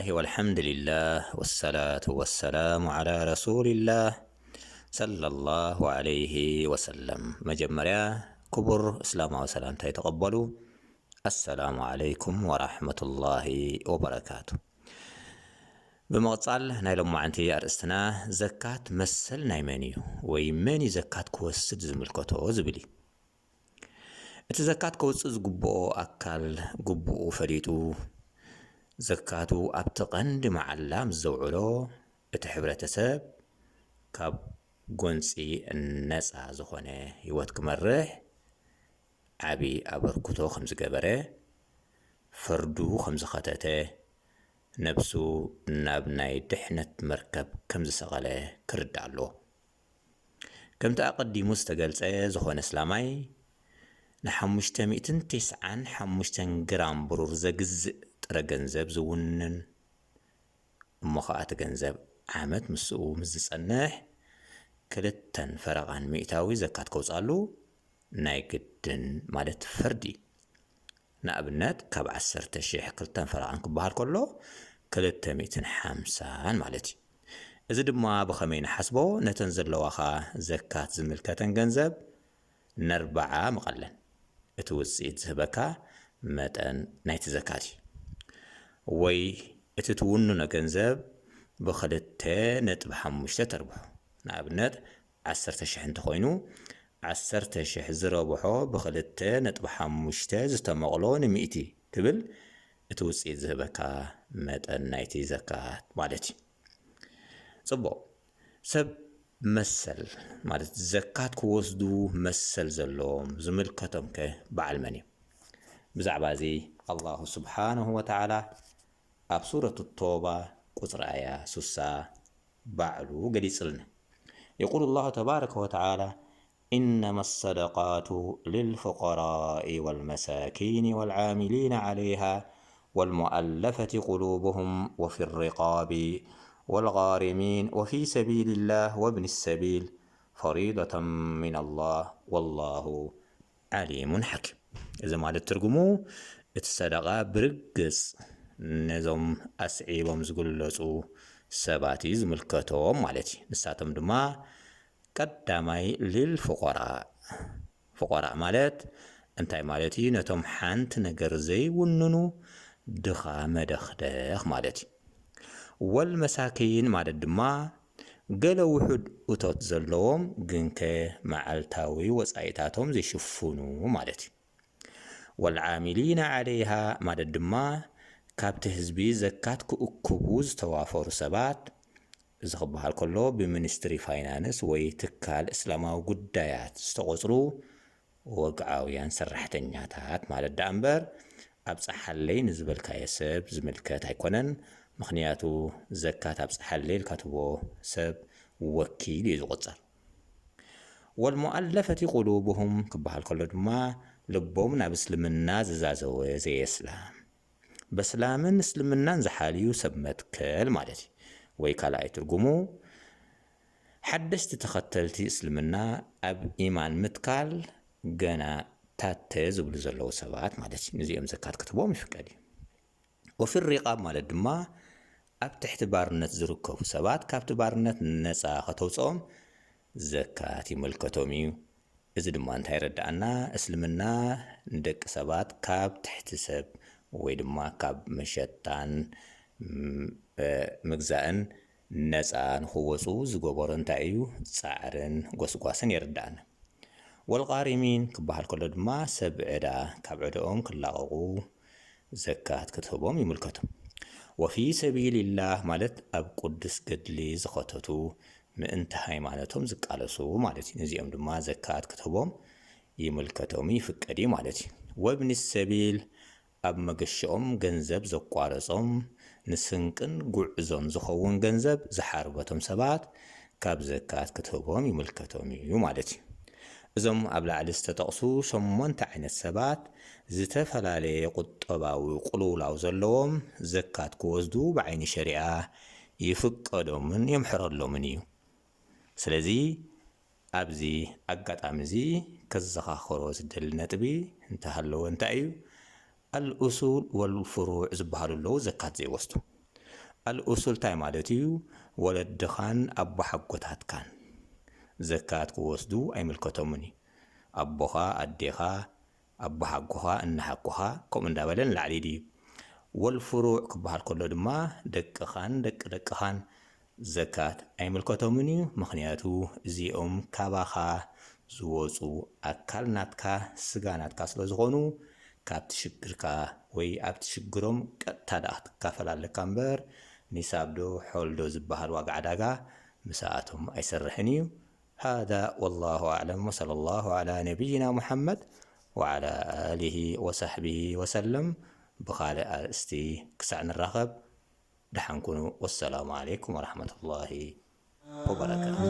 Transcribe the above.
والحمد لله والصلاة والسلام على رسول الله صلى الله عليه وسلم። መጀመርያ ክቡር እስላማዊ ሰላምታይ ተቐበሉ። السلام عليكم ورحمة الله وبركاته። ብምቕጻል ናይ ሎማዓንቲ ኣርእስትና ዘካት መሰል ናይ መን እዩ ወይ መን እዩ ዘካት ክወስድ ዝምልከቶ ዝብል እዩ። እቲ ዘካት ከውጽእ ዝግብኦ ኣካል ግቡኡ ፈሊጡ ዘካቱ ኣብቲ ቀንዲ መዓላ ምስ ዘውዕሎ እቲ ሕብረተሰብ ካብ ጎንጺ ነጻ ዝኾነ ህይወት ክመርሕ ዓቢ ኣበርክቶ ከም ዝገበረ፣ ፈርዱ ከም ዝኸተተ፣ ነብሱ ናብ ናይ ድሕነት መርከብ ከም ዝሰቐለ ክርዳእ ኣለዎ። ከምቲ ኣቐዲሙ ዝተገልጸ፣ ዝኾነ እስላማይ ንሓሙሽተ ሚእትን ተስዓን ሓሙሽተን ግራም ብሩር ዘግዝእ ጥረ ገንዘብ ዝውንን እሞ ኸኣ እቲ ገንዘብ ዓመት ምስኡ ምስ ዝጸንሕ ክልተን ፈረቓን ሚእታዊ ዘካት ከውጽኣሉ ናይ ግድን ማለት ፈርዲ። ንኣብነት ካብ ዓሰርተ ሽሕ ክልተን ፈረቓን ክበሃል ከሎ ክልተ ሚእትን ሓምሳን ማለት እዩ። እዚ ድማ ብኸመይ ንሓስቦ? ነተን ዘለዋኻ ዘካት ዝምልከተን ገንዘብ ነርብዓ ምቐለን እቲ ውጽኢት ዝህበካ መጠን ናይቲ ዘካት እዩ። ወይ እቲ ትውንኖ ገንዘብ ብኽልተ ነጥቢ ሓሙሽተ ተርብሖ። ንኣብነት ዓሰርተ ሽሕ እንተኾይኑ ዓሰርተ ሽሕ ዝረብሖ ብኽልተ ነጥቢ ሓሙሽተ ዝተመቕሎ ንሚእቲ ክብል እቲ ውጽኢት ዝህበካ መጠን ናይቲ ዘካት ማለት እዩ። ጽቡቕ። ሰብ መሰል ማለት ዘካት ክወስዱ መሰል ዘለዎም ዝምልከቶም ከ በዓል መን እዩ? ብዛዕባ እዚ ኣላሁ ስብሓንሁ ወተዓላ ኣብ ሱረቱ ቶባ ቁጽሪ ኣያ ስሳ ባዕሉ ገሊጽልና። የቁሉ ላሁ ተባረከ ወተዓላ፣ إنما الصدقات للفقراء والمساكين والعاملين عليها والمؤلفة قلوبهم وفي الرقاب والغارمين وفي سبيل الله وابن السبيل فريضة من الله والله ዓሊሙን ሓኪም። እዚ ማለት ትርጉሙ እቲ ሰደቓ ብርግጽ ነዞም ኣስዒቦም ዝግለጹ ሰባት እዩ ዝምልከቶም ማለት እዩ። ንሳቶም ድማ ቀዳማይ ሊል ፍቆራእ። ፍቆራእ ማለት እንታይ ማለት እዩ? ነቶም ሓንቲ ነገር ዘይውንኑ ድኻ መደኽደኽ ማለት እዩ። ወል መሳኪን ማለት ድማ ገለ ውሑድ እቶት ዘለዎም ግንከ መዓልታዊ ወጻኢታቶም ዝሽፍኑ ማለት እዩ። ወልዓሚሊና ዓለይሃ ማለት ድማ ካብቲ ህዝቢ ዘካት ክእክቡ ዝተዋፈሩ ሰባት፣ እዚ ክበሃል ከሎ ብሚኒስትሪ ፋይናንስ ወይ ትካል እስላማዊ ጉዳያት ዝተቖጽሩ ወግዓውያን ሰራሕተኛታት ማለት ደኣ እምበር ኣብጽሓለይ ንዝበልካዮ ሰብ ዝምልከት ኣይኮነን። ምኽንያቱ ዘካት ኣብጽሓለይ ኢልካ ትቦ ሰብ ወኪል እዩ ዝቑጸር። ወልሙኣለፈቲ ቁሉብሁም ክበሃል ከሎ ድማ ልቦም ናብ እስልምና ዝዛዘወ ዘየስላም፣ በስላምን እስልምናን ዝሓልዩ ሰብ መትከል ማለት እዩ። ወይ ካልኣይ ትርጉሙ ሓደሽቲ ተኸተልቲ እስልምና ኣብ ኢማን ምትካል ገና ታተ ዝብሉ ዘለዉ ሰባት ማለት እዩ። ንዚኦም ዘካት ክትቦም ይፍቀድ እዩ። ወፊ ሪቓብ ማለት ድማ ኣብ ትሕቲ ባርነት ዝርከቡ ሰባት ካብቲ ባርነት ነፃ ከተውፅኦም ዘካት ይምልከቶም እዩ። እዚ ድማ እንታይ ይረድኣና? እስልምና ንደቂ ሰባት ካብ ትሕቲ ሰብ ወይ ድማ ካብ መሸጣን ም- እ፣ ምግዛእን ነፃ ንኽወፁ ዝገበሮ እንታይ እዩ? ፃዕርን ጎስጓስን የረድኣና። ወልቃሪሚን ክበሃል ከሎ ድማ ሰብ ዕዳ ካብ ዕዳኦም ክላቐቑ ዘካት ክትህቦም ይምልከቶም። ወፊ ሰቢልላህ ማለት ኣብ ቅዱስ ገድሊ ዝኸተቱ ምእንቲ ሃይማኖቶም ዝቃለሱ ማለት እዩ። ነዚኦም ድማ ዘካት ክትህቦም ይምልከቶም ይፍቀድ እዩ ማለት እዩ። ወብኒ ሰቢል ኣብ መገሻኦም ገንዘብ ዘቋረጾም ንስንቅን ጉዕዞን ዝኸውን ገንዘብ ዝሓርበቶም ሰባት ካብ ዘካት ክትህቦም ይምልከቶም እዩ ማለት እዩ። እዞም ኣብ ላዕሊ ዝተጠቕሱ ሸሞንተ ዓይነት ሰባት ዝተፈላለየ ቁጠባዊ ቅልውላው ዘለዎም ዘካት ክወስዱ ብዓይኒ ሸሪዓ ይፍቀዶምን ይምሕረሎምን እዩ። ስለዚ ኣብዚ ኣጋጣሚ እዚ ከዘኻኽሮ ዝደሊ ነጥቢ እንተሃለወ እንታይ እዩ? ኣልኡሱል ወልፍሩዕ ዝበሃሉ ኣለዉ ዘካት ዘይወስዱ። ኣልኡሱል እንታይ ማለት እዩ? ወለድኻን ኣቦሓጎታትካን ዘካት ክወስዱ ኣይምልከቶምን እዩ። ኣቦኻ፣ ኣዴኻ፣ ኣቦሓጎኻ፣ እናሓጎኻ፣ ከምኡ እንዳበለ ንላዕሊ ድዩ? ወልፍሩዕ ክበሃል ከሎ ድማ ደቅኻን ደቂ ደቅኻን ዘካት ኣይምልከቶምን እዩ። ምኽንያቱ እዚኦም ካባኻ ዝወፁ ኣካል ናትካ፣ ስጋ ናትካ ስለ ዝኾኑ፣ ካብቲ ሽግርካ ወይ ኣብቲ ሽግሮም ቀጥታ ደኣ ክትካፈል ኣለካ እምበር፣ ኒሳብ ዶ ሖል ዶ ዝበሃል ዋጋ ዕዳጋ ምስኣቶም ኣይሰርሕን እዩ። هذا والله أعلم، وصلى الله على نبينا محمد وعلى آله وصحبه وسلم. ብኻልእ ኣርእስቲ ክሳዕ ንራኸብ ደሓን ኩኑ። ወሰላሙ ዓለይኩም ወረሕመቱላሂ ወበረካቱ።